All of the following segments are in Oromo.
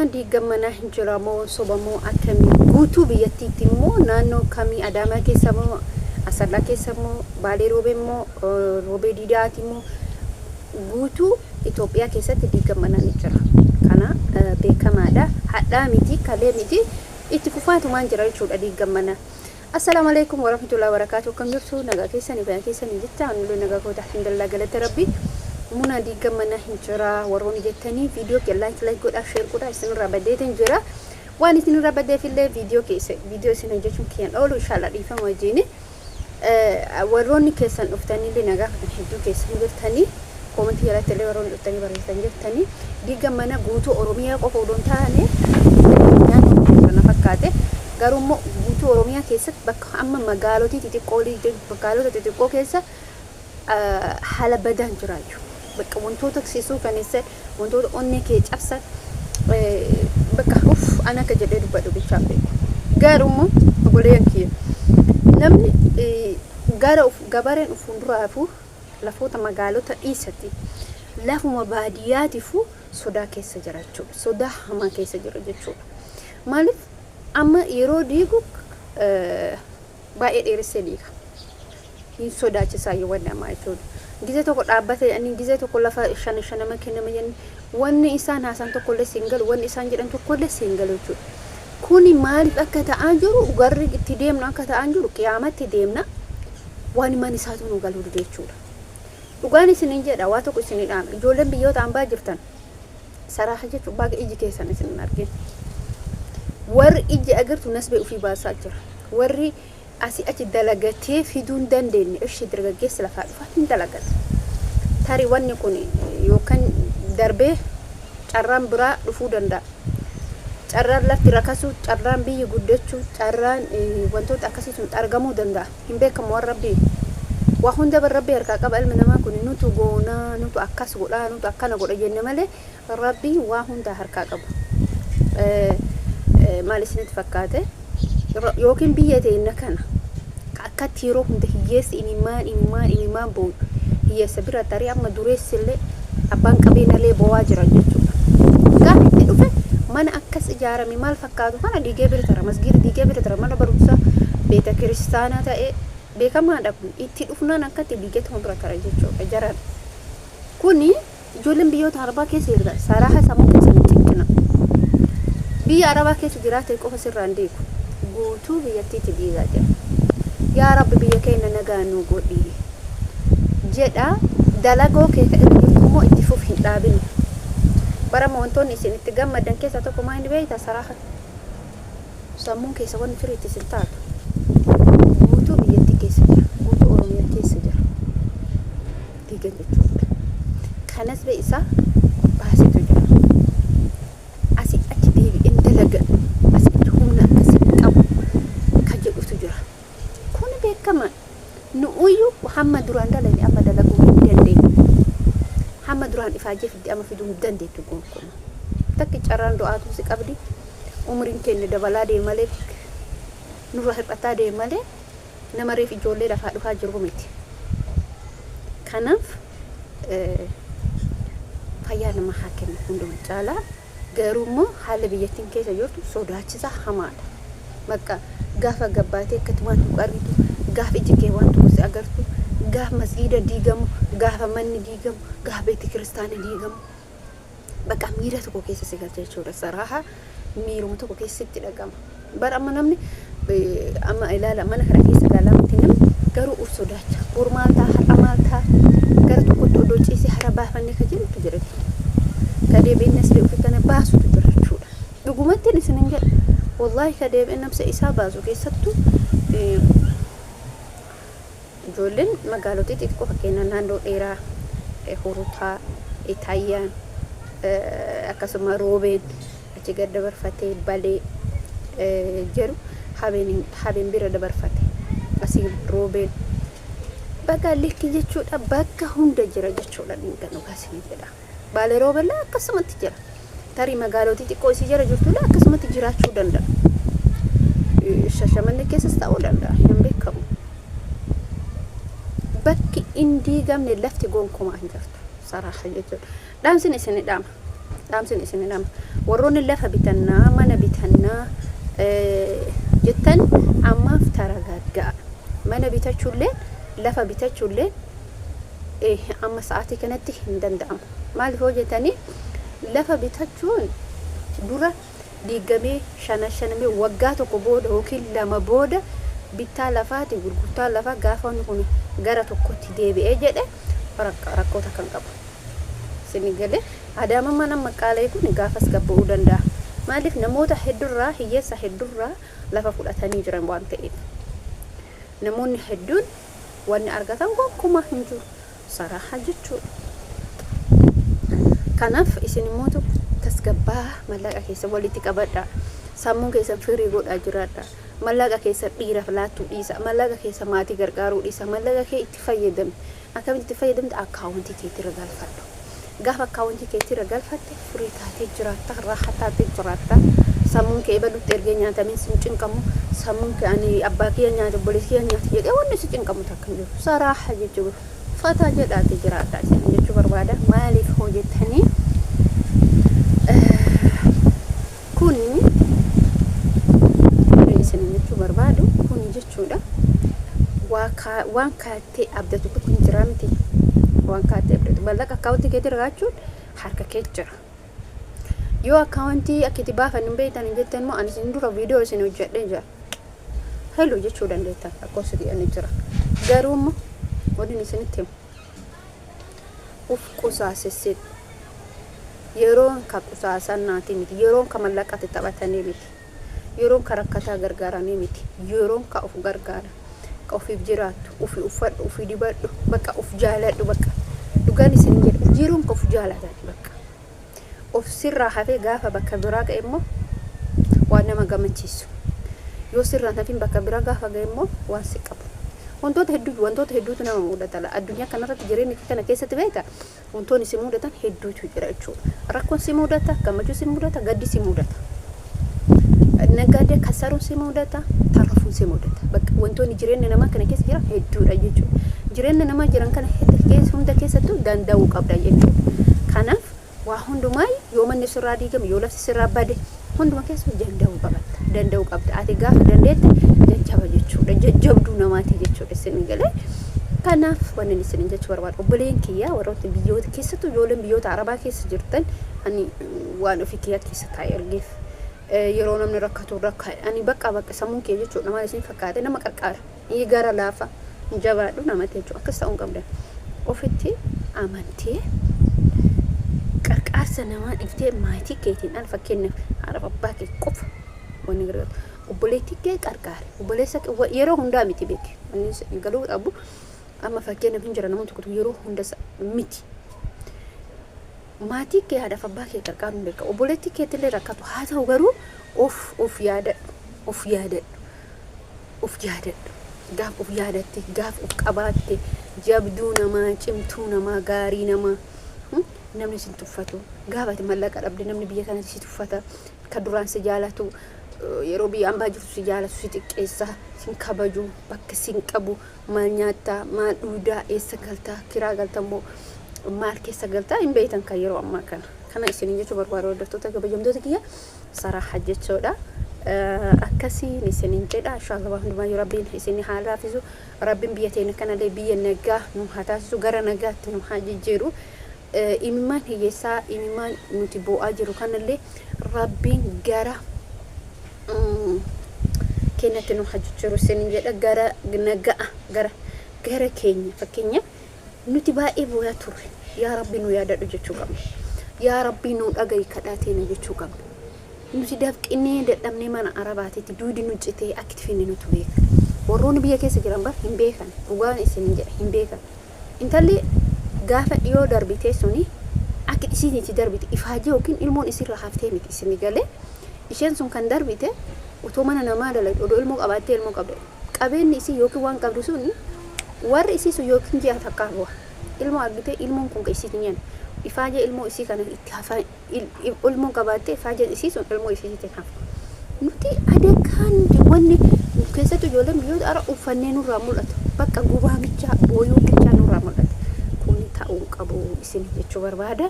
Munaan diiggan manaa hin jira moo soba moo akkamii? Guutuu biyyattiitti immoo naannoo kamii? Adaamaa keessa moo, Asallaa keessa moo, Baalee Roobee moo, Roobee Diidaati moo, guutuu Itoophiyaa keessatti diiggan manaa ni jira. Kana beekamaadha. Hadhaa miti, kalee miti, itti fufaatumaan jira jechuudha diiggan manaa. Assalaamu alaikum warahmatullahi wabarakatuh. Akkam jirtu? Nagaa keessanii, fayyaa keessanii jecha anullee nagaa koota, alhamdulillah, galata Rabbi. Muna diiggan mana hin jira warroonni jettanii, viidiyoo kee like like godhaa, share godhaa. Isinirraa baddeetan jira. Waan isinirraa baddeefillee viidiyoo keessa viidiyoo isin hojjechuun kiyyaan oolu, inshallah dhiifama wajjini. Warroonni keessan dhuftaniillee nagaa fatan hedduu keessan jirtanii, koomentii jalatti illee warroonni dhuftanii barreessitan jirtanii, diiggan mana guutuu Oromiyaa qofa odoo hin taane naannoo tokko na fakkaate. Garuu immoo guutuu Oromiyaa keessatti bakka amma magaalotii xixiqqoo, magaalota xixiqqoo keessa haala badaan jiraachuu, bakka wantoota sisuu kaneessa, wantoota onnee kee cabsan, bakka uff an akka jedhee dubbadhu bichaan beeku. Garuu immoo obboleeyyan kiyya, namni gara uf gabareen uf fuulduraafuu lafoota magaalota dhiisati lafuma baadiyyaatiifuu sodaa keessa jira jechuudha. Sodaa hamaa keessa jira jechuudha. Maaliif amma yeroo diigu baay'ee dheeressee diiga. Hin sodaachisaa yoo wanni ammaa jechuudha. Gizee tokko dhaabbate jedhanii, gizee tokko lafa shana shanama kennama jedhanii, wanni isaan haasan tokkollee siin galu, wanni isaan jedhan tokkollee siin galu jechuudha. Kuni maaliif akka ta'aa jiru, garri itti deemnu akka ta'aa jiru, qiyaamatti deemna, waan mana isaatu nu galuu dide jechuudha. Dhugaan isinin jedha, waa tokko isinii dhaama. Ijoolleen biyyoota ambaa jirtan, saraaha jechuun baga iji keessan isin hin argin. Warri iji agartu nasbee ofii baasaa jira. Warri asii achi dalagatee fiduu hin dandeenye, ishee dargaggeessi lafaa dhufa hin dalagata. Tarii wanni kun yookaan darbee carraan biraa dhufuu danda'a. Carraan lafti rakasuu, carraan biyyi guddachuu, carraan wantoota akkasii sun argamuu danda'a. Hin beekamu waan Rabbii. Waa hunda bar Rabbii harkaa qaba. Ilmi namaa kun nutu goonaa, nutu akkas godhaa, nutu akkana godha jenne malee Rabbiin waa hunda harkaa qaba. Maal isinitti fakkaate? Yookiin biyya teenya kana akkatti yeroo hunda hiyyeessi imimmaan imimmaan imimmaan boo'u, hiyyeessa bira tarii amma dureessi illee, abbaan qabeenyallee boo'aa jira jechuudha. Gaafa itti dhufe mana akkas ijaarame maal fakkaatu kana diigee bira tara, masgiida diigee bira tara, mana barumsaa beeta kiristaanaa ta'ee beekamaadha, kun itti dhufnaan akkatti diigee ta'uu bira tara jechuudha jaran. Kuni ijoolleen biyyoota arabaa keessa jirtan, saraaha sammuu keessan hin cinqina. Biyya arabaa keessa jiraate qofa sirraa hin diigu. Guutuu biyyattiitti diigaa jira. Yaa Rabbi, biyya keenya nagaa nu godhi jedha. Dalagoo kee ka irra jirtu immoo itti fufi, hin dhaabin. Barama wantoonni isin itti gammaddan keessaa tokko maa inni beektaa? Saraaha sammuun keessa wanni firiitti isin taatu guutuu biyyattii keessa jira. Guutuu Oromiyaa keessa jira. Diigan jechuudha. Kanas bee isaa baasetu jira. Asii achi deebi'een dalagadhu, asii achi humna akkasii qabu ka jedhutu jira. Kun beekamaa. Nu'uyyuu hamma duraan dalane amma dalaguu hin dandeenyu. Hamma duraan ifaajee fidde amma fiduu hin dandeettu gonkumaa. Takki carraan du'aatu si qabdi. Umriin keenya dabalaa deema malee, nurra hir'ataa deema malee, nama reef ijoollee lafaa dhufaa jiru miti. Kanaaf fayyaa nama haa kennu hunduma caalaa. Garuu immoo haalli biyyattiin keessa jirtu sodaachisaa hamaadha. Bakka gaafa gabbaatee akkatti waan tokko argitu, gaafa iji kee waan tokko si agartu, gaafa masgiida diigamu, gaafa manni diigamu, gaafa beeti kiristaana diigamu, bakka miira tokko keessa si galcha jechuudha. Saraaha miiruma tokko keessatti dhagama. Bara amma namni amma ilaala, mana kana keessa galaa miti, namni garuu uf sodaacha. Bor maal ta'a, har'a maal ta'a, gara tokkotti odoo ciisee hara baafanne ka jedhutu jira jechuudha. Ka deebi'ee nasbee ofii kana baasutu jira jechuudha. Dhugumatti isin hin jedhu. Wallaahi, ka deebi'ee nafsa isaa baasu keessattuu ijoolleen magaalotii xixiqqoo, fakkeenyaaf naannoo dheeraa, Hurutaa, Itaayyaan, akkasuma Roobeen achi gad dabarfatee Balee jedhu, Habeen bira dabarfate, asiin Roobeen bakka likki jechuudha, bakka hunda jira jechuudha. Dhiiga dhugaa isin jedha. Baalee Roobellee akkasumatti jira. Tarii magaalotii xiqqoo isii jala jirtullee akkasumatti jiraachuu danda'a. Shashamanne keessas ta'uu danda'a, hin beekamu. Bakki hin diigamne lafti gonkumaa hin jirtu. Saraaha jechuudha. Dhaamsin isin dhaama. Dhaamsin isin lama. Warroonni lafa bitannaa, mana bitannaa jettan ammaaf taragaagga'a. Mana bitachuullee, lafa bitachuullee amma sa'aatii kanatti hin danda'amu. Maaliif hoo jettanii, lafa bitachuun dura diigamee shana shanamee waggaa tokko booda yookiin lama booda bittaa lafaati gurgurtaa lafaa gaafa inni kun gara tokkotti deebi'ee jedhe rakkoota kan qabu. Isin galee Adaama mana maqaalee kun gaafas gabba'uu danda'a. Maaliif, namoota hedduurraa, hiyyeessa hedduurraa lafa fudhatanii jiran waan ta'eef. Namoonni hedduun wanni argatan gonkumaa hin jiru. Saraaha jechuudha. Kanaaf isin immoo tasgabbaa, mallaqa keessa walitti qabadha. Sammuun keessan firii godhaa jiraadha. Mallaqa keessa dhiiraaf laattuu dhiisa. Mallaqa keessa maatii gargaaruu dhiisa. Mallaqa kee itti fayyadami. Akkamitti itti fayyadamte? Akkaawuntii keetirra galfadhu. Gaafa akkaawuntii keetirra galfatte firii taatee jiraatta, raaha taatee jiraatta. Sammuun kee ebalutti ergee nyaatamiin sin cinqamu. Sammuun kee ani abbaa kiyya nyaate, obboleessi kiyya nyaate jedhee wanni si cinqamu takka hin jiru. Saraaha jechuudha. Fataa jedhaate jiraadha isin jechuu barbaada. Maaliif hoo jettanii, kuni isin jechuu barbaadu kuni jechuudha. Waan kaattee abdatu tokko hin jira miti. Waan kaattee abdatu mallaqa akkaawuntii keetii jiraachuun harka kee jira. Yoo akkaawuntii akka itti baafan hin beektan hin jettan immoo, ani isin dura viidiyoo isin hojjedhee jira. Hello jechuu dandeettan, lakkoofsa kiyya jira. Garuu immoo wanni isinitti himu, uf qusaasessin. Yeroon ka qusaasannaati miti. Yeroon ka mallaqatti taphatanii miti. Yeroon ka rakkataa gargaaranii miti. Yeroon ka of gargaara. Ka ofiif jiraattu, ufi uffadhu, ufi dibadhu, bakka uf jaaladhu, bakka dhugaan isin jedhu, yeroon ka uf jaalatan bakka. Of sirraa hafee gaafa bakka biraa ga'e immoo waan nama gammachiisu. Yoo sirraan hafin bakka biraa gaafa ga'e immoo waan si qabu. Wantoota hedduu, wantoota hedduutu nama mudata. Addunyaa kanarratti jireenya kana keessatti beekta, wantoonni si mudatan hedduutu jira jechuudha. Rakkoon si mudata, gammachuun si mudata, gaddi si mudata. Naggaadee kasaruun si mudata, tarrafuun si mudata. Bakka wantoonni jireenya namaa kana keessa jira hedduudha jechuudha. Jireenya namaa jiran kana hunda keessattuu danda'uu qabda jechuudha. Kanaaf waa hundumaa, yoo manni sirraa diigame, yoo lafti sirraa bade, hunduma keessa danda'uu qabatta. Danda'uu qabda. Ati gaafa dandeette jajjaba jechuudha. Jajjabduu namaati jechuudha isin galee. Kanaaf wanni isin jechuu barbaadu, obboleen kiyyaa warroota biyyoota keessattuu ijoolleen biyyoota Arabaa keessa jirtan, ani waan ofii kiyyaa keessa taa'e argeef, yeroo namni rakkatu rakka ani bakka bakka sammuun kiyya jechuudha maal isin fakkaate, nama qarqaara gara laafa jabaadhu namatti jechuudha. Akkas ta'uu hin qabdan. Ofitti amantee qarqaarsa namaa dhiiftee maatii keetiin al, fakkeenyaaf haadha abbaa kee qofa wanni gargaaru, obboleettii kee qarqaare, obboleessa yeroo hundaa miti beeki. Wanni galuu qabu, amma fakkeenyaaf hin jira namoonni tokko yeroo hunda miti. Maatii kee, haadhaaf abbaa kee qarqaaruun beeka. Obboleettii keetillee rakkatu haa ta'u, garuu of yaadadhu, of yaadadhu, of yaadadhu. Gaaf of yaadatte, gaaf of qabaatte, jabduu namaa, cimtuu namaa, gaarii namaa, namni sin tuffatu. Gaafa ati mallaqa dhabde namni biyya kanatti si tuffata. Ka duraan si jaalatu, yeroo biyya ambaa jirtu si jaalatu, si xiqqeessa, sin kabaju, bakka sin qabu. Maal nyaattaa, maal dhugdaa, eessa galtaa, kiraa galta immoo maal keessa galtaa hin beektan kan yeroo ammaa kana. Kana isin jechuu barbaadu, hordoftoota kabajamtoota kiyya, saraaha jechuudha. Akkasiin isinin jedha. Inshallah waan hundumaa Rabbiin isin haa laafisu. Rabbiin biyya teenya kanallee biyya nagaa nu haa taasisu, gara nagaatti nu haa jijjiiru. Imimmaan hiyyeessaa, imimmaan nuti boo'aa jiru kanallee Rabbiin gara keenyatti nu haa jijjiiru isinin jedha. Gara nagaa, gara keenya. Fakkeenyaaf nuti baay'ee boo'aa turre, yaa Rabbi nu yaadadhu jechuu qabna. Yaa Rabbi nu dhagahi kadhaa teenya jechuu qabna. Nuti dafqinee dadhabnee mana Arabaatiitti duudi nu citee akkitti finne nutu beeka. Warroonni biyya keessa jiran bar hin beekan. Dhugaan isin jedha, hin beekan. Intalli gaafa dhiyoo darbitee suni akka isiin itti darbite ifaajee yookiin ilmoon isirra haftee miti isin galee. Isheen sun kan darbite otoo mana namaa dalagdu, odoo ilmoo qabaattee, ilmoo qabda. Qabeenyi isii yookiin waan qabdu sun warri isii sun yookiin ji'a takkaaf bu'a. Ilmoo argitee ilmoon kun isiitiin nyaanne. Ifaajee ilmoo isii kana itti hafaa, ilmoo qabaattee ifaajeen isii sun ilmoo isiitiin hafa. Nuti adakaan wanni keessattuu ijoolleen biyyoota ara uffannee nurraa mul'atu. Bakka gubaa bichaa, booyuu bichaa nurraa mul'ata. Kuni Ta'uu hin qabu isin jechuu barbaada.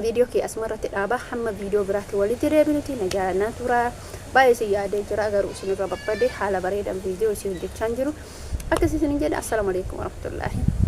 Viidiyoo kee asuma irratti dhaabaa, hamma viidiyoo biraatti walitti deebinuti na jaalannaa tura. Baay'ee isin yaadee jira, garuu isin irra babbade haala bareedaan viidiyoo isin hojjechaa hin jiru. Akkas isin jedha. Assalaamu alaikum warahmatullaahi.